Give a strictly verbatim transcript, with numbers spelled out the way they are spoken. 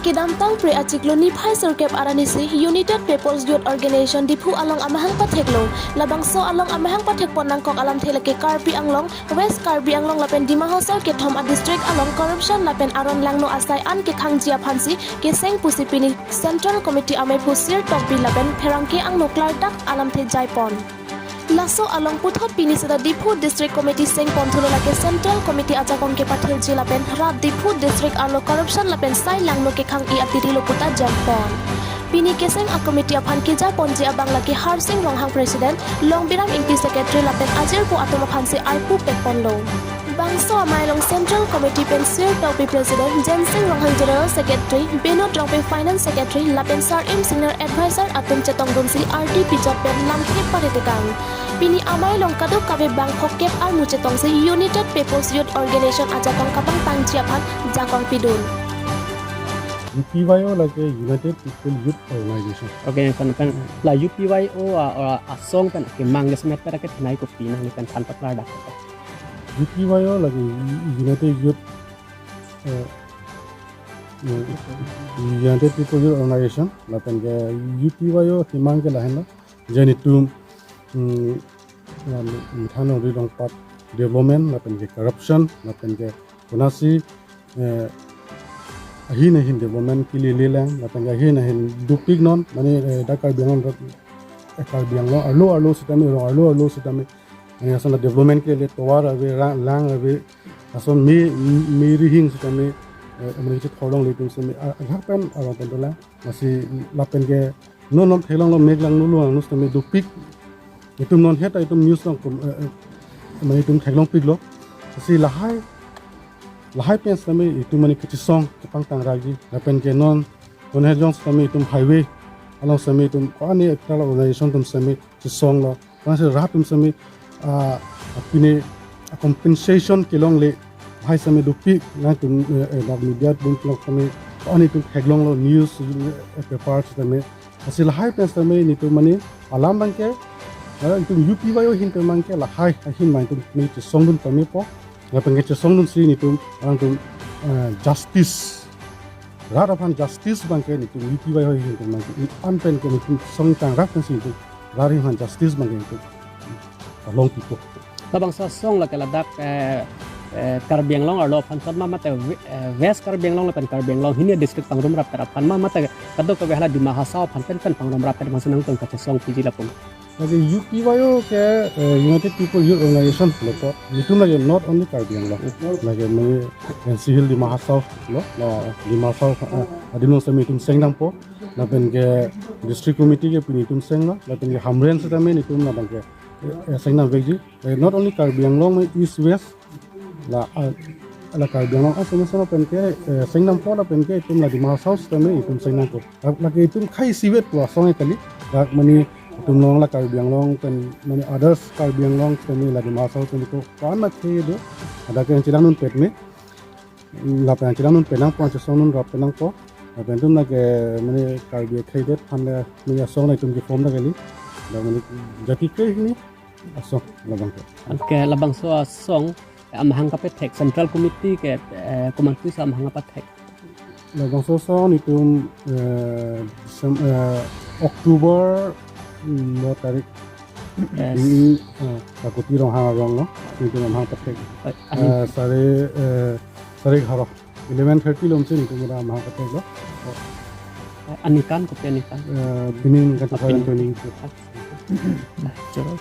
Kedamtang Phre achiklo niphai sirkep arni si United People's Youth Organization Diphu along amahang patheklo. Labangso along amahang pathekpon nangkok alamthe lake Karbi Anglong, West Karbi Anglong lapen Dima Hasao kethom a-district along corruption lapen aron langno asai an kekhangji aphansi keseng pusi pini Central Committee amei phu Sir Tokbi lapen pherangke angno klardak alamthe jaipon. Laso along puthot pini seta Diphu District Committee sengpon thulo lake Central Committee ajakong kepathirji lapen rat Diphu District arlo corruption lapen sai langno kekhang-i atiri lo puta jampon. Pini keseng a-committee aphan kejaponji abang lake Harsing Ronghang President, Longbiram Ingti Secretary lapen ajirpo atum aphansi arpu pekponlo. Bangso amei along Central Committee pen Sir Tokbi President, Jensing Ronghang General Secretary, Beno Rongpi Finance Secretary lapen Sar Im Senior Advisor atum chetongdunsi arti pichot pen lamthe paritekang. Pini amei along kadokave bang phokep armu chetongsi United People's Youth Organization ajakong kapangtangji aphan jakong pidun. U P Y O lake United People Youth Organization. Organization pen la U P Y O a, a, asong pen kemang jasemet pen ake thanai kopi nangli pen than paklardak. U P Y O lake United Youth, eh, United People Youth Organization, lapen ke U P Y O kemang ke lahenlo. Je netum, mm, ya, methang nangri dongpat development, lapen ke corruption, lapen ke konatsi, eh, ahin ahin development kelele lang, lapen ke ahin ahin dopik non, mane, eh, dak Karbi Anglong, eh, Karbi Anglong arlo arlo sitame, rong arlo arlo sitame, mane ason development kelele tovar ave, ra-, lang ave, ason me, me rihing sitame, eh, mane chithorlongle itum sitame, a-, ajak pen arong pen dolang, lasi lapen ke non non theklonglo, mek langno lo, anus tame dopik. Itum non heta itum news long kum, eh, eh, mane itum theklongpiklo. Si lahai, lahai pen sitame itum mane kachisong kepangtang ragi. Lapen ke non, non hejong sitame itum highway along sitame itum ko-an ekta la organization atum sitame chisonglo. Konatsi rat atum sitame, ah, pine compensation kelongle, lahai sitame dopik, nangtum, eh, eh, dak media atum kelong sitame, ko-an itum theklonglo news, eh, paper sitame. Lasi lahai pen sitame netum mane alam abangke, eh, itum U P Y O ahin pen abangke lahai ahin ma itum mane chisongdun pamepo. Lapen ke chisongdunsi netum alangtum, eh, justice. Rat aphan justice abangke netum U P Y O ahin pen abangke, i an pen ke netum song tang rat pensi netum rat aphan justice abangke netum along pipo. Labangso asong lake ladak, eh, eh, Karbi Anglong arlo aphan chot ma mate we-, eh, West Karbi Anglong lapen Karbi Anglong hini district pangrum rapet aphan ma mate kadokave hala Dima Hasao aphan pen pen pangrum rapet aphan si nangtum kachesong piji lapu? Lake U P Y O ke, eh, United People Youth Organization lo to. Itum lake not only Karbi Anglong. Lake mane N C Hills Dima Hasao lo, la Dima Hasao, eh, adim along sitame itum seng dampo. Lapen ke district committee ke pini itum senglo, lapen ke Hamren sitame netum labang ke, eh, seng dam vekji. Eh, not only Karbi Anglong, mane East West, la, ah, la Karbi Anglong, ah, sama-sama pen ke, eh, seng dampo lapen ke itum la Dima Hasao sitame itum seng dampo. La, lake itum khei isivet pu asong kali. Dak mane itum long la Karbi Anglong pen mane others Karbi Anglong sitame la Dima Hasao pen ko ko-an ma khei do. Ada ke chelang dunpet me. Lapen chelang dunpet nangpo, chesong dunrap nangpo. Lapen itum lake mane Karbi kheidet aphan le mane asong la itum ke form ta kali. Dak mane jati khei hini asong labang ke. Anke labangso asong amahang kapethek Central Committee ke, eh, komantusi amahang kapethek? Labangso asong netum, eh, Decem-, eh, October, mm, lo tarik. Yes. Ini, eh, Kakuti Ronghang arong lo, netum amahang pathek. Eh, ani- Eh, sare, eh, sare egharo, eleven thirty along si netum amahang patheklo. Eh, anikan kopi anikan? Eh, pining kan Apin. Training. Ah, choro.